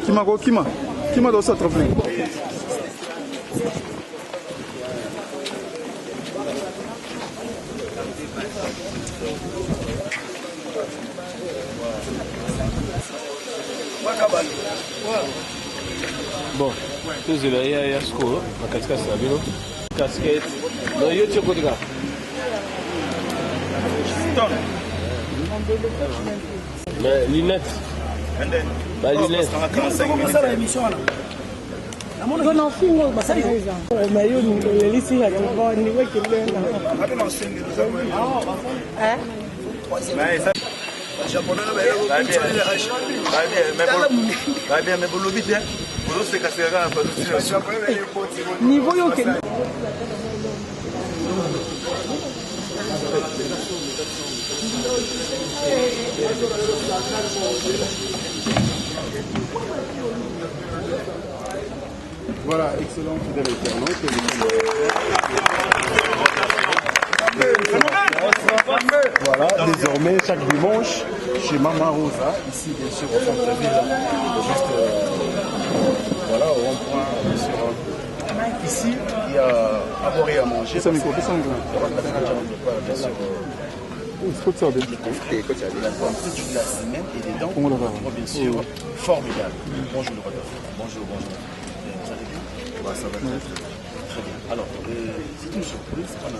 Kima ko kima. Kima dosa travelling. Bon, tozela ye aya sikoyo na katikati na bino casquette na yo ti okoti kaka mais lunette ba lunette Tona fingo basali na yo olelisi bato boni wekilenga. Niveau yo okende. Voilà, excellent fidèle internaute. Voilà, désormais, chaque dimanche, chez Mama Rosa, ici bien sûr au centre-ville, juste voilà, au rond-point, bien sûr. Ici, il y a à boire et à manger. Ça, micro, ça, bien sûr. Toute la semaine et dedans, bien sûr, formidable. Bonjour le roi. Bonjour, bonjour. Vous allez bien? Bah, ça va très très bien. Très bien. Alors, c'est une surprise qu'on a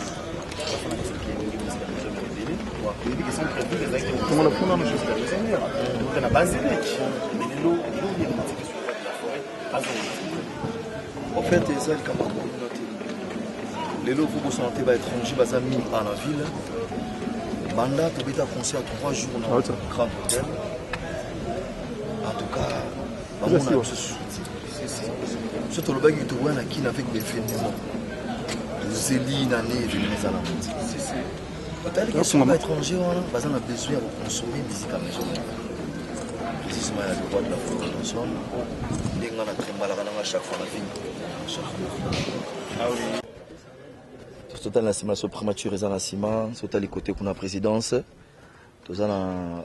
En fait, eza likambo ya communauté. Lelo faut bosana te baétranger baza mingi awa na ville. Banda tobeta concert 3 jours na Grand Hôtel. En tout cas, bamona biso susu te. So tolobaki tokoya na Kin avec événement. Tozeli na ne événement eza nango te. Otali ke soki baétranger wana baza na besoin ya kokonsommer musique ya maison mère. Précisément ya le roi de la forêt ensemble. Ndenge nga na trembalaka nanga chaque fois na vie. Chaque fois. Totali na nsima so primature eza na nsima, sotali côté kuna présidence, toza na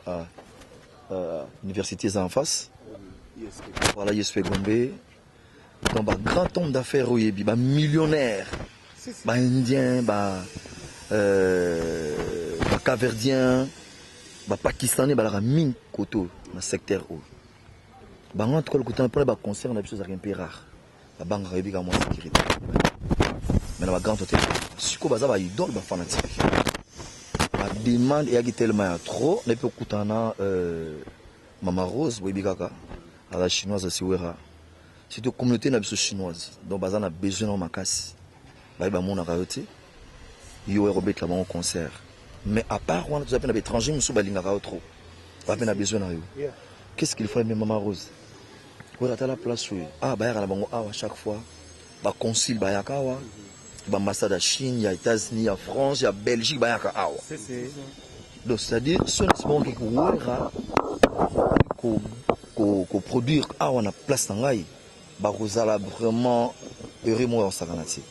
université eza en face. Voilà ISP Gombe. Donc ba grand homme d'affaires oyebi, ba millionnaire, ba indien, ba ba capverdien, ba pakistanais balaka mingi koto na secteur oyo. Bango en tout cas lokuta mpona ba concert na biso ezalaka un peu rare. Babangaka yebi kaka mwa sécurité. Mais na ba grand hôtel sikoyo baza ba idole, ba fanatique. Ba demande eyaki tellement ya trop, na mpe okutana na Mama Rose boyebi kaka aza chinoise asiwera surtout communauté na biso chinoise donc baza na besoin na makasi baye bamonaka yo te yo oya kobetela bango concert mais à part wana toza mpe na baétranger mosusu balingaka yo trop baza mpe na besoin na yo. Qu'est-ce qu'il faut aimer Mama Rose oyo atala place oyo ah bayaka na bango awa chaque fois baconcile bayaka awa baambassade ya Chine, ya États-Unis, ya France, ya Belgique bayaka awa. Donc c'est-à-dire so nasi kowera koproduire awa na place na ngai bakozala vraiment heureux moko ya kosakana te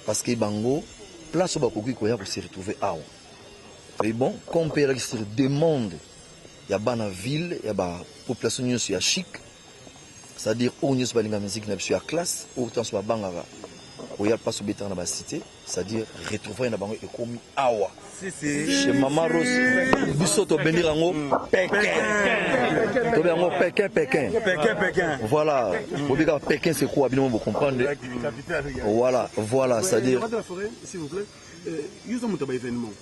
parce que bango place oyo bakoki koya kose retrouver awa. Et bon, comme mpe ezalaki sur demande ya bana ville ya bapopulation nyonso ya chic, c'est-à-dire oyo nyonso balinga musique na biso ya classe, oyo ntanso babangaka koya place obetaka na bacité, c'est-à-dire retrouvaille na bango ekomi awa chez Mama Rose. Biso tobendir yango Pékin, tobengi yango Pékin, Pékin, voilà. Bobika Pékin c'est quoi? Bino bo comprendre. Voilà, voilà, c'est-à-dire s'il vous plaît, yo oza moto ya baévénement,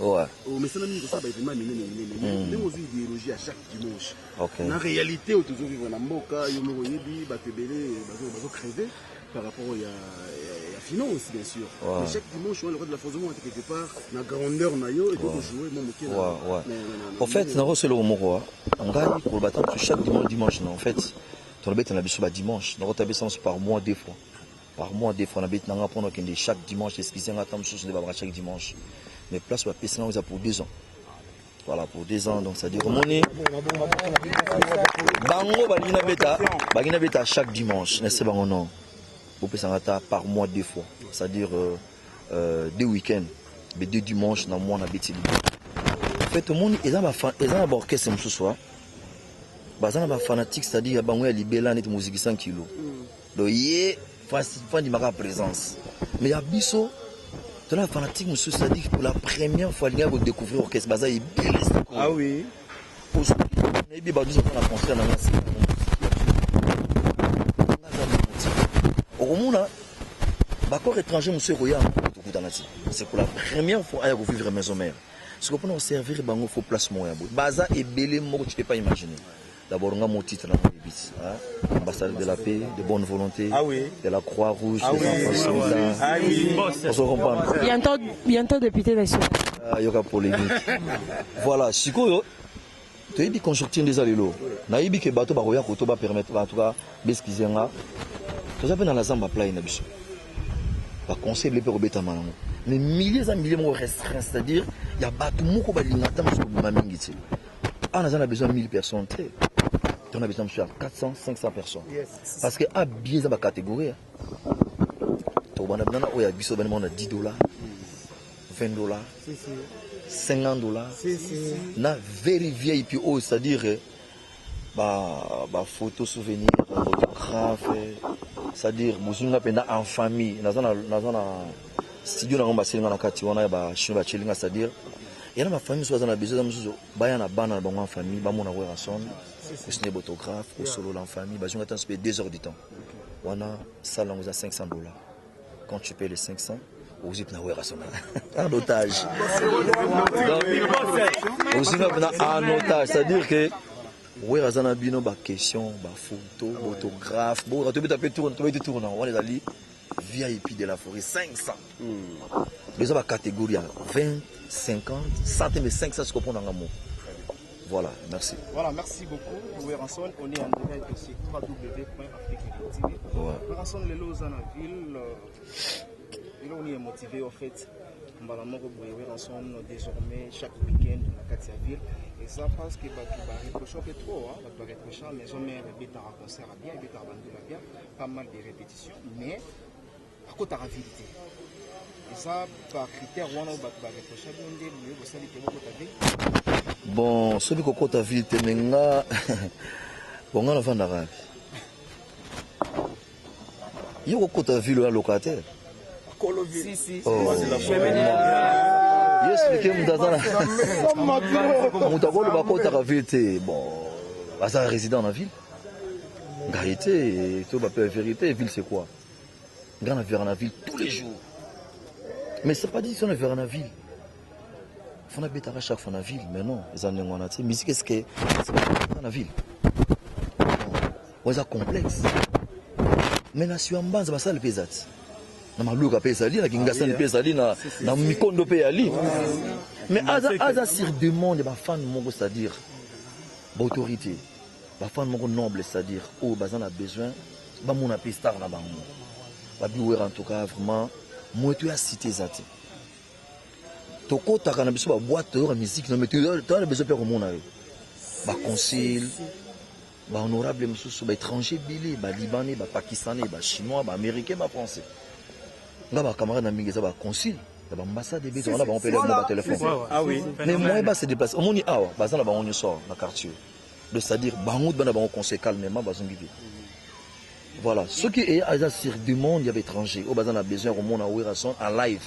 omesana mingi kosala baévénement minene minene. Ndenge ozwi idéologie ya chaque dimanche, na réalité oyo tozovivre na mboka, yo moko oyebi bato ebele bazocreve par rapport ya finance bien sûr, mais chaque dimanche wana le roi de la forêt ozomona te quelque part na grandeur na yo ekoki kojouer mo moke? En fait, nakosela moko ngai koloba ta mosu chaque dimanche dimanche na en fait tolobeta na biso badimanche, nakotabisa mosu par mois deux fois, par mois deux fois nabeti nanga mpona okende chaque dimanche. Excuse nga, ata mosusu nde babaka chaque dimanche, mais place bapesi nango eza pour 2 ans. Voilà, pour 2 ans, donc c'est-à-dire omoni bango balingi nabeta, balingi nabeta chaque dimanche. Nase bango non, bopesanga ata par mois deux fois, c'est-à-dire deux week-ends mais deux dimanches na mois nabeti libre. En fait, omoni eza na baorchestre mosusu baza na bafanatique, c'est-à-dire ya bango ya libela, neti moziki 100 kilo. Donc ye fandimaka présence, mais ya biso tona fanatique mosusu, c'est-à-dire pour la première fois alingaki kodécouvrir orchestre, baza ebele. Ah oui. Nayebi bato nyonso baza na concert na nga. Okomona bacorps étranger mosusu ekoya, tokutana ti c'est pour la première fois aya kovivre Maison Mère. Siko mpona koservir bango, faut place moko ya boye. Baza ebele moko, tu peux pas imaginer. D'abord nga mo titre nango ebiti, ambassadeur de la paix, de bonne volonté, ah oui, de la croix rouge, ah des oui, enfants soldats. Ah oui. On se comprend. Bientôt, bientôt député national. Ah, yoka polémique. Voilà, sikoyo toyebi conjoncture nde eza lelo. Nayebi ke bato bakoya koto bapermettre, en tout cas baexcuse nga, toza mpe na la zamba play na biso, baconseil ebele mpe kobetama nango, mais milieu eza milieu moko restreint, c'est-à-dire ya bato moko balinga ata mosusu kobima mingi te. Awa naza na besoin ya 1000 personnes te, to na besoin mosusu ya 400, 500 personnes, parce que abie eza bacatégorie. Tokobanda bina na oyo ya biso bana na 10 dollars, 20 dollars, 50 dollars, na very VIP oyo, c'est-à-dire ba photo souvenir, autographe, c'est-à-dire bozwi nga mpenza en famille. Naza na studio nango, baselinga na kati wana ya bachinois, batielinga, c'est-à-dire ya na bafamille mosusu baza na besoin, eza mosusu baya na bana na bango en famille, bamona Werrason, kosine autographe, kosolola en famille. Bazwi nga ntanso mpe 2 heures du temps wana. Sala yango eza 500 dollars. Quand tu payes les 500, ozwi mpena Werrason en otage. Ozwi nga mpena en otage, c'est-à-dire que Wera aza na bino, baquestion, bafoto, bautographe, tobeta mpe tour, tobeti tour nango. Wana ezali VIP de la forêt, 500. Eza bacatégorie ya 20, 50, 100, mais 500 siko mpo nanga moko. Voilà, merci. Voilà, merci beaucoup. Werrason, on est en direct sur www.afrique.tv. Werrason, lelo oza na ville, lelo on est motivé au fait. Mbala moko boye Werrason désormais chaque week-end na kati ya ville. Et ça parce que bato bareproche mpe trop, hein, bato bareproche Maison Mère ebetaka concert ya bien, ebetaka bandula bien, pas mal de répétitions, mais akotaka ville te. Eza bacritère wana oyo bato bareproche bino nde boye bosali te bokota ville? Bon, soki kokota ville te, me nga, bon, nga navandaka wapi? Yo kokota ville oyo locataire. Oh. Yo explique moto aza na moto akoloba akotaka ville te. Bon, aza résident na ville, ngai te. To bape ya vérité, ville c'est quoi? Nga na vera na ville tous les jours, mais c'est pas dit so na vera na ville faut nabetaka chaque fois na ville. Mais non, eza ndenge wana te. Musique, est ce que na ville oyo eza complexe? Mais na nsima mbanza basala mpe eza ti na maluka mpe ezali na Kingasani mpe ezali na mikondo mpe eyali, mais aza sur demande ya bafane moko, c'est-à-dire baautorité, bafane moko noble, c'est-à-dire oyo baza na besoin bamona mpe star na bango. Babi Wera, en tout cas vraiment moto ya cité eza te. Tokɔtaka na biso baboîte, toyoka musique no, mais toza na besoin mpe komona yo, baconsul, bahonorable mosusu, baétranger ebele, balibanais, bapakistanais, bachinois, baaméricain, bafrançais. Nga bacamarade na mingi eza baconsul ya baambassade ebele, wana bango mpe mo batelefone. Mais moyen base déplace, omoni awa baza na bango nyonso awa na quartier de, c'est-à-dire bango bana bango conseil calmement, bazongi mpe. Voilà, soki eya aza sur demande ya baétranger oyo baza na besoin ya komona Werrason en live.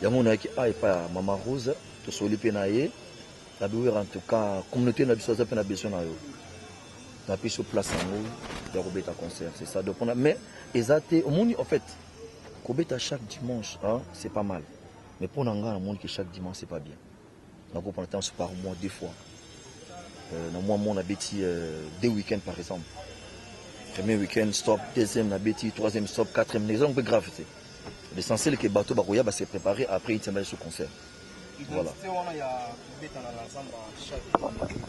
Yango nayaki a epai ya Mama Rose, tosoli mpe na ye nabi Wera, en tout cas communauté na biso aza mpe na besoin na yo, napesi yo place yango ya kobeta concert. C'est ça. Donc mpona, mais eza te, omoni, en fait kobeta chaque dimanche, hein, c'est pas mal, mais mpo na ngai namoni que chaque dimanche c'est pas bien. Nakopona ntango par mois deux fois, na mwa mo nabeti deux week-ends par exemple. Premier week-end stop, deuxième nabeti, troisième stop, quatrième. Eza mpe grave te. L'essentiel ke bato bakoya base préparer après itiamba sur concert. Voilà. Identité wana ya kobeta na la zamba chaque mercredi,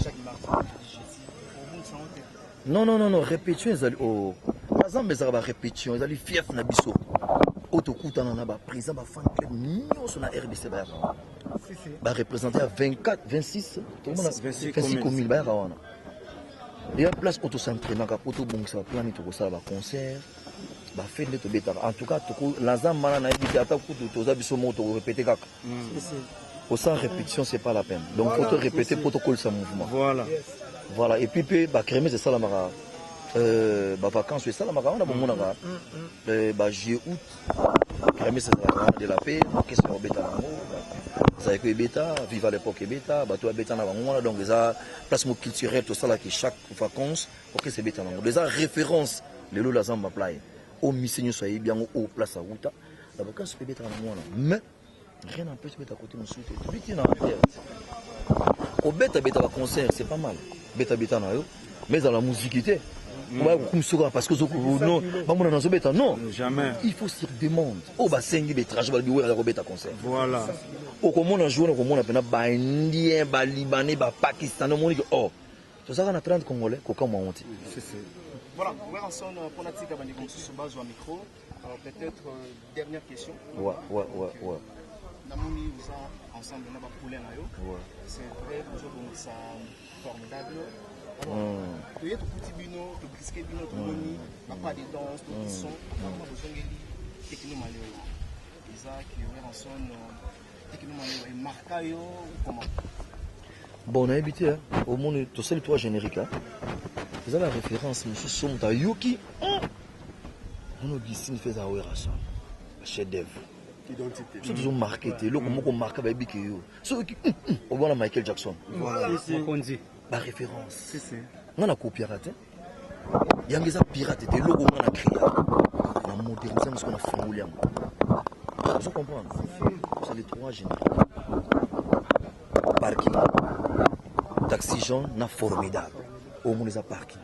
chaque mardi, mercredi, jeudi, obungisa yango te? Non, non, non, non, répétition ezali o bazamba, ezalaka barépétition, ezali fief na biso oyo tokutana na baprésident, bafan club nyonso na RDC bayaka wana. Bareprésente ya 24, 26, tokomona 26 commune bayaka wana. Eya place oyo tosentrainaka mpo tobongisa baplan nini tokosala, baconcert, bafete nde tobetaka. En tout cas, naza mana, nayebi te, ata kutu toza biso moko, tokorépéte kaka. Sans répétition, c'est pas la peine. Donc faut to répéter po tokolisa mouvement. Voilà. Et puis mpe bakermesse esalamaka, bavacance esalamaka wana, bomonaka bajuillet, août, kermesse ezalaka wana de la paix. Orchestre obeta yango, ezalaki koebeta Viva l'époque, ebeta bato babeta na bango wana. Donc eza place mo culturel tosalaki chaque vacance, orchestre ebeta nango. Eza référence lelo la Zamba Playa oyo mise nyonso ayebi yango, oyo place awuta na vacance mpe ebetaka nango wana. Mais rien n'empêche beta côté mosusu te, tobiti na terre, kobetabeta baconcert, c'est pas mal. Betabeta na yo, mais ezala muziki te bakokumisuka parce que non, bamona nazobeta, non. Jamais. Il faut sur demande oyo basengi baétranger, balobi oyo aza kobeta concert. Okomona jour okomona mpena baindien, balibanais, bapakistanais, omoni ke oh, tozalaka na 30 Congolais, kokamwa yango te. Voilà, Werrason, pour la tika bandeko mosusu bazwa micro. Alors peut-être dernière question. Namoni oza ensemble na bapoulain na yo. C'est vrai, bozobongisa formidable. Alors, toye tokuti bino, tobriske bino, tomoni bapa de danse, to son, vraiment bozongeli Tekino Malewa. Eza ki Werrason, Tekino Malewa emarka yo ou comment? Bon, nayebi te. Omoni, tosali trois générique, eza la référence mosusu. So moto ayoki ono Augustine mpe eza Werrason, chef d'œuvre. Identité. So tozomarke te eloko moko marka, bayebi ke yo soki obona Michael Jackson. Mokonzi. Baréférence nga na kopiaka te, yango eza pirate te. Eloko nga na créa, na modernise yango, siko na fungoli yango, ozo comprendre? C'est les trois génériques: Parking, Taxi jaune na Formidable. Omona eza parking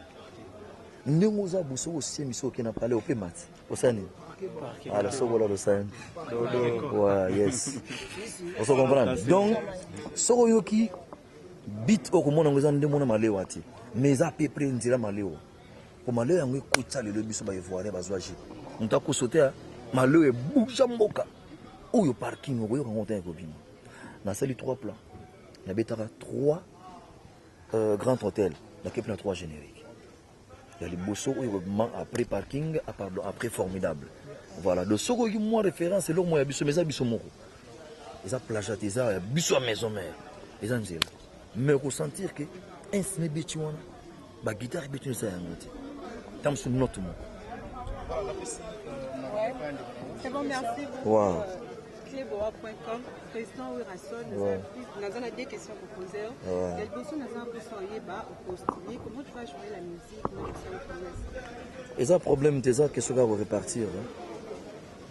ndenge oza boso, osiemi so okende na palais, opema ti osala nini? Ala sokola losani. Ouais, yes, ozo comprendre? Donc soki oyoki beat, okomona yango eza nde mona malewa te, mais eza à peu près nzela malewa, po malewa yango ekotisa lelo biso baivoirien bazwa je moto akoso te. Malewa ebuja mboka oyo. Parking, okoyoka yango te, ekobima. Nasali trois plans, nabetaka trois grand hôtel, nakepi na trois générique ya liboso oyo ekobima après Parking, ah, pardon, après Formidable. Voilà. Donc soki oyoki mwa référence, eloko moko ya biso, mais eza biso moko, eza plagiat te, eza ya biso ya maison mère, eza nzela. Mais okosentir ke instrument ebeti wana, baguitare ebeti, eza yango te, ta mosusu note moko. C'est bon, merci beaucoup. Cleboa.com, président Werrason, naza na deux questions pour poser. Ya liboso, naza mposa oyeba opostule, comment tu vas jouer la musique na élection promesse? Eza problème te, eza question kaka korepartir.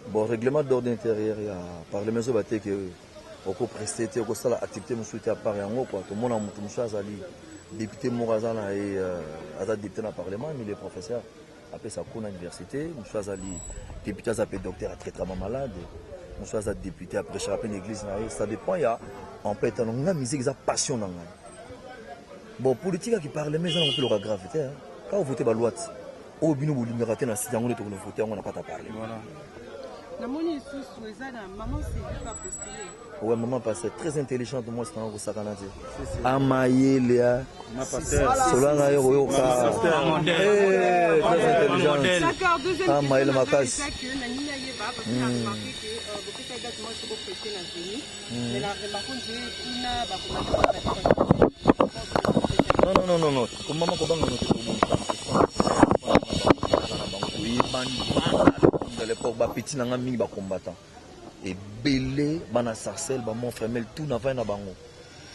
Bon, règlement d'ordre intérieur ya parlement ezoba te ke okopreste te, okosala activité mosusu te à part yango, quoi. Tomona moto mosusu azali député moko, aza na ye, aza député na parlement, mais il est professeur, apesa cours na université. Mosusu azali député, aza mpe docteur, atraitama malade. Mosusu aza député, aprêchaka mpe na église na ye. Ça dépend ya emploi. Etano nga, musique eza passion na ngai. Bon, politique aki parlement eza nango mpe loka grave te. Kaka vote baloi ti oyo bino bolingaka te na site, yango nde tokona vote yango na kati ya parlement. Namoni lisusu eza na maman Sylvie pa postule. Ouais, maman pasteur, très intelligente. Moi, c'est un kosakana te, amayele a sola na yo koyoka. Eh, très intelligente. D'accord, deuxième Ah, mayele question makasi. eza que nalingi nayeba parce que na remarqué que bopesa date moko soki boprêche na Zénith, mais na remarque nzee kuna bakomaki. Non, non, non, non, non, komama kobanga no te, kobongisa na bango toyebani de l'époque. Bapeti na nga mingi, bacombattant ebele, bana Sarcelles, bamon fremel, tout navai na bango.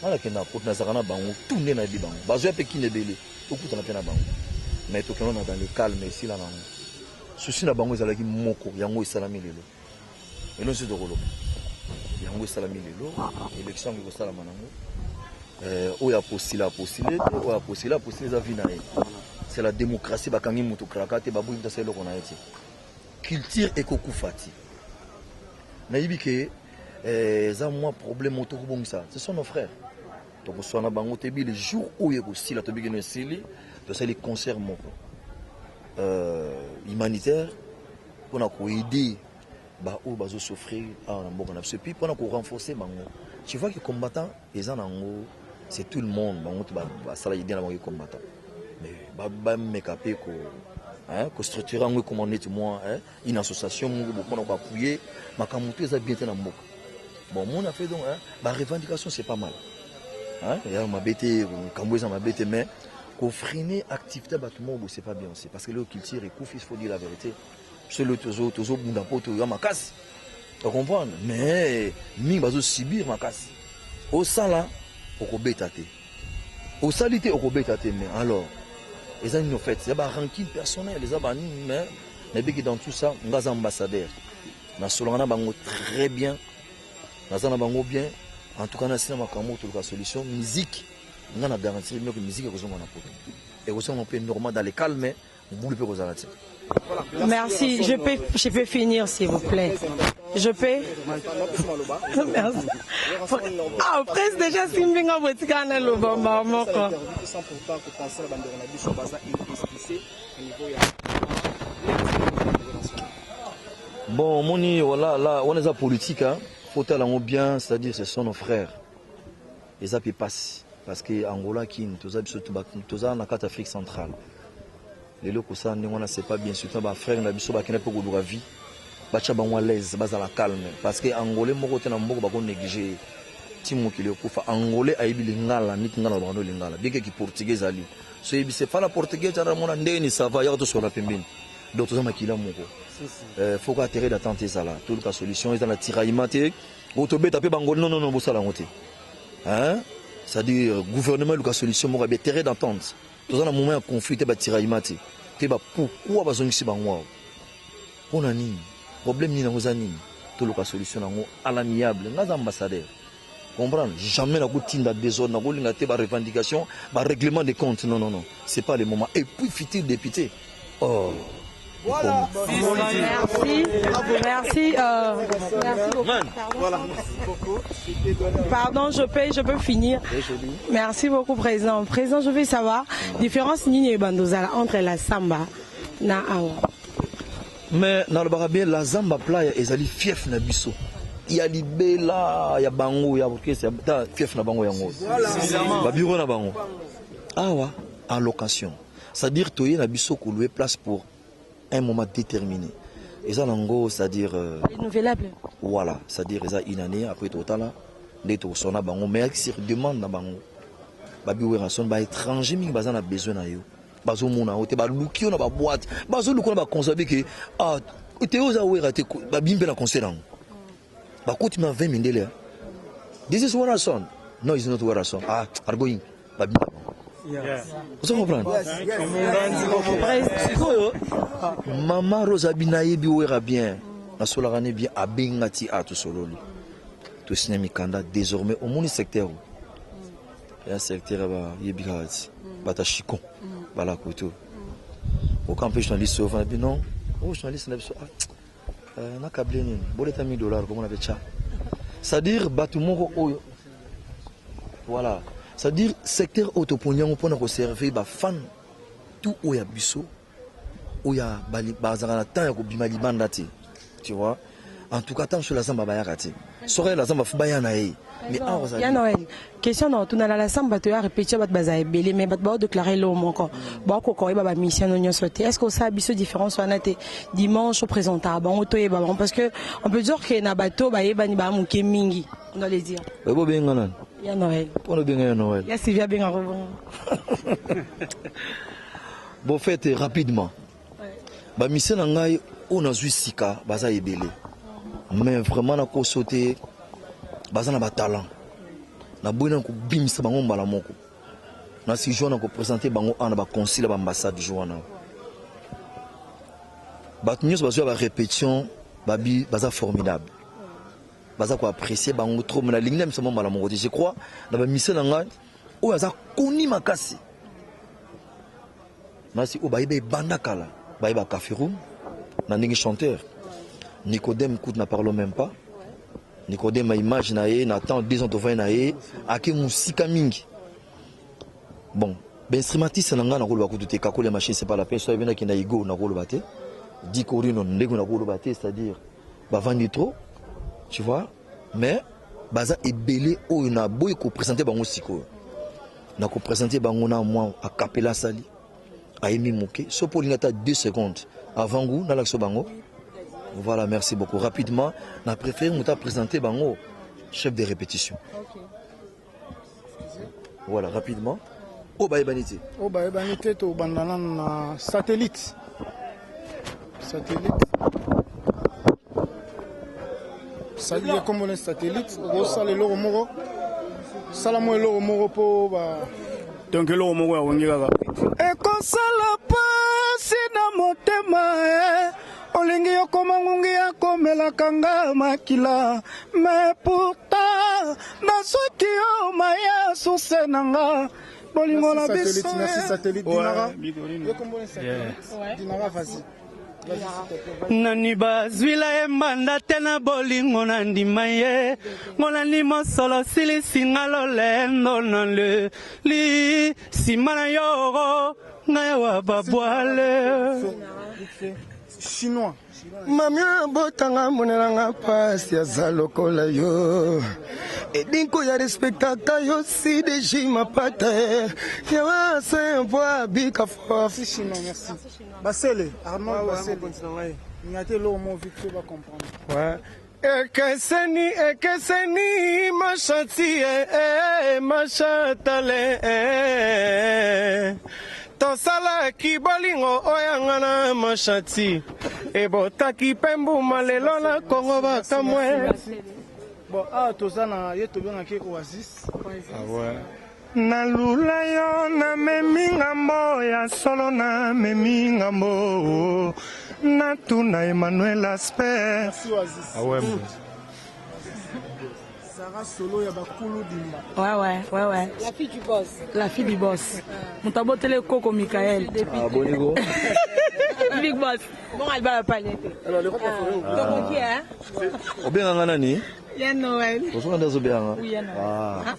Nga nakenda poto, nazalaka na bango tout, nde nayebi bango. Bazwa mpe kini ebele, tokutana mpe na bango, mais tokenda na dans le calme, esila nango. Susi na bango ezalaki moko, yango esalami lelo. Elo nsi tokoloba yango esalami lelo. Élection yango ekosalama nango. Oyo apostile, apostile te, oyo apostile, apostile, eza vie na ye, c'est la démocratie. Bakangi moto kraka te, baboyi moto asala eloko na ye te. Culture ekokufa te. Nayebi ke eza mwa problème moko tokobongisa. Ce sont nos frères, tokoswana bango te. Bi le jour oyo ekosila, tobiki no esili, tosali concert moko humanitaire mpona koaider baoyo bazosouffrir awa na mboka na biso, et puis mpona korenforcer bango. Tu vois que combattant eza nango, c'est tout le monde, bango to basala idée na bango combattant, mais bameka mpe ko, hein, kostructure yango ekoma neti mwa, hein, une association moko bopona koappuyer makambo to eza bien te na mboka. Bon, mon affaire donc, hein, ba revendication, c'est pas mal, hein, ya mabe te, kambo eza mabe te, mais kofreiner activité bato moko, c'est pas bien aussi, parce que le culture ekufi, il faut dire la vérité. Selo tozobunda mpo toya makasi, ocomprendre, mais mingi bazosubir makasi. Osala, okobeta te, osali te, okobeta te. Mais alors eza nini? Au fait, eza barancune personnelle, eza banini, mais nayebiki dans tout ça, nga aza ambassadeur, nasolanga na bango très bien, naza na bango bien. En tout cas, nasina makambo, toluka solution. Musique, nga na garantir bino ke musique ekozonga na poto, ekozonga mpe normal, dans le calme, mobulu mpe kozala te. Merci. Je peux finir, s'il vous plaît. Je peux. Merci. Ah, presque déjà simbinga botika na lobamba moko. Sans pourtant kopenser na bandeko na biso baza esquissé au niveau ya Bon, omoni, voilà, là wana eza politique, hein. Faut tala yango bien, c'est-à-dire ce sont nos frères. Eza mpe pasi parce que Angola, kini toza biso, toza na kati Afrique centrale. Lelo kosala ndenge wana, c'est pas bien, surtout bafrère na biso bakenda mpe koluka vie. Batya bango à l'aise, bazala calme, parce que Angolais moko te na mboka bakonéglige ye ti mokili ekufa. Angolais ayebi lingala neti nga na bando lingala, bien que portugais ezali. So yebise fala portugais, tiara mona ndeni, ça va, yaka tosola pembeni. Donc toza makila moko. Faut ka terrain d'entente ezala, toluka solution. Eza na tiraillement te oyo tobeta mpe bango. Non, non, non, bosala yango te, hein? C'est-à-dire gouvernement eluka solution moko ya bien, terrain d'entente. Toza na moment ya conflit te, batiraillement te. Toyeba pourquoi bazongisi bango awa, mpona nini, problème nini yango eza nini. Toluka solution nango à l'amiable. Nga aza ambassadeur, comprendre, jamais nakotinda désordre, nakolinga te barevendication, barèglement de compte. Non, non, non, c'est pas le moment. Et puis futur député, oh. Voilà. Merci. Merci. Merci beaucoup. Voilà, merci beaucoup. Pardon, je peux finir. Merci beaucoup, Président. Président, je veux savoir, différence nini ebandozala entre la samba na awa. Mais nalobaka bien, la Zamba Playa ezali fief na biso ya libela, ya bango ya orchestre, ta fief na bango yango, babiro na bango awa en location, c'est-à-dire toye na biso kolouer place pour un moment déterminé. Eza nango, c'est-à-dire renouvelable. Voilà, c'est-à-dire eza une année, après totala nde tokosona bango. Mais sur demande na bango, babi Werrason, baétranger mingi baza na besoin na yo, bazomona yo te, baluki yo na baboîte, bazoluka na baconcert bike. Ah te, oza Wera te, babimi mpe na concert yango, bakoti ma 20 mindele: "This is Werrason." "No, it's not Werrason." "Ah, are going." Babimi na bango. Ozo comprendre? Sikoyo mama Rose abi nayebi Wera bien, nasolaka ne bien, abenga ti a tosololi, tosinya mikanda. Désormais omoni secteur oyo ya secteur ya bayebi kaka ti bato ya chicon bala koto oka mpe journaliste oyo fana bino oyo journaliste na biso, ah, nakable nini, boleta 1000 $, komona mpe tya, c'est-à-dire bato moko oyo. Voilà, c'est-à-dire secteur oyo toponi yango mpona koservir bafan tout oyo ya biso, oyo bazalaka na temps ya kobima libanda te, tu vois. En tout cas, ntango so la Zamba bayaka te, soki la Zamba fu baya na ye, mais awa Ya Noël, question na otuna: la Zamba toya répétition, bato bazala ebele, mais bato baodéclare eloko moko, baokoka oyeba bamission no nyonso te. Est ce que osala biso différence wana te? Dimanche oprésentaka bango, toyeba bango, parce que on peut dire que na bato bayebani baa moke mingi, on doit le dire. Oyebi obenga nani? Ya Noël. Mpona obenga ya Noël? Ya Sylvie abengaka bongo. Bon, fait rapidement, bamission na ngai oyo nazwi sika baza ebele, mais vraiment nakoso te, baza na batalent. Naboyi na kobimisa bango mbala moko. Nasi jour na koprésente bango awa na baconcile ya baambassade. Jour wana bato nyonso bazwi ya barépétition, babi baza formidable, baza koapprécier bango trop. Mais nalingi na miso mbala moko te. Je crois na bamission na ngai oyo aza koni makasi, nasi oyo bayeba ebanda kala, bayeba Café Room na ndenge chanteur Nicodème kutu na parle même pas. Nicodème, image na ye na temps 2 ans tovandi na ye, ake mosika mingi. Bon, bainstrumentiste na ngai nakoloba kutu te. Kakoli ya machine, c'est pas la peine. So ebendaki na igo, nakoloba te. Dikorino ndenge nakoloba te, c'est-à-dire bavandi trop, tu vois. Mais Baza ebele oyo na boyi ko présenter bango sikoyo. Na ko présenter bango na mwa a cappella sali. Ayembi moke. So po linga ta 2 secondes avant goût na lakso bango. Voilà, merci beaucoup. Rapidement, na préféré muta présenter bango chef de répétition. Okay. Voilà, rapidement. Oyo bayebani te. Oyo bayebani te, tobanda nanu na satellite. Satellite. Sali ye kombo na satellite, okosala eloko moko. Sala mwa eloko moko po ba Donc eloko moko ya wenge kaka. Ekosala pasi na motema eh. Olingi okoma ngungi ya komelaka nga makila, mais pourtant nazwaki yo maya source na nga bolingo na biso. Merci satellite. Dinara. Ye kombo na satellite. Dinara, vas-y. Nani bazwila ye mbanda te na bolingo na ndima ye ngolani mosolo silisinga lolendo na le li nsima na yoro ngai wa babwale. Chinois. Mami oyo botanga monelanga mpasi aza lokola yo edinko ya respektaka yo cdg mapata yawa sempo abika Merci Chinois, merci. Basele, Arnold Basele. Ngate eloko moko vite fait ba comprendre. Ouais. Ekeseni, ekeseni, mashati, eh, mashatale, eh. Tosalaki bolingo oyo nga na mashati ebotaki mpe mbuma lelo na Kongo bakamwe. Bon, awa toza na ye tobengaki Oasis. Nalula yo namemi ngambo ya solo namemi ngambo natuna Emmanuel Asper. Merci Oasis. Ah ouais. Sarah Solo ya bakulu dimba. Ouais. La fille du boss. La fille du boss. Moto abotele koko Michael. Ah, bonigo. Big boss. Bon, Alba va pas l'été. Alors, le roi préféré, Donc, ok, hein? Obenganga nani? Ya Noël. Ozonga nde azobenganga. Oui, ya Noël. Ah.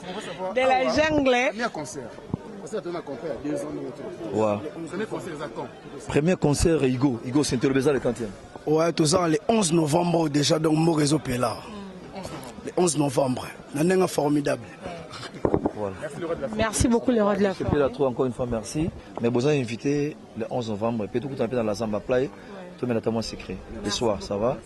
De la jungle. Premier concert. Concert, on a compris il y a 2 ans. Ouais. Le premier concert, c'est quand? Premier concert Igo, Igo Saint-Elbeza le 30e. Ouais, toza le 11 novembre déjà, donc mboka ezopela. Le 11 novembre. Na ndenge formidable. Voilà. Merci beaucoup, le roi de la C'est forêt. la trop encore une fois merci. Mais besoin invité le 11 novembre et puis tout un peu dans la Zamba Play. Tout met moi secret. Le soir, ça va?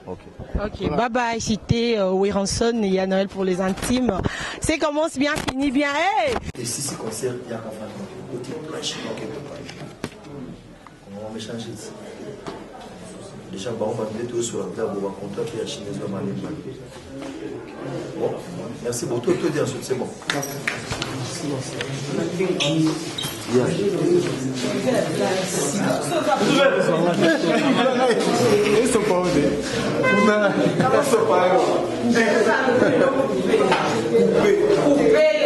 Ok. Ok, bye bye, cité Werrason et ya Noël pour les intimes. C'est commence bien, finit bien. Hey! Et si c'est concert, il y a un enfant côté plein chinois quelque part. On va changer. Déjà, bah, on va mettre tout sur la table, on va compter puis la chinoise va m'aller. Bon, merci beaucoup. Tout, tout dit ensuite, c'est bon. Yeah. Coupez.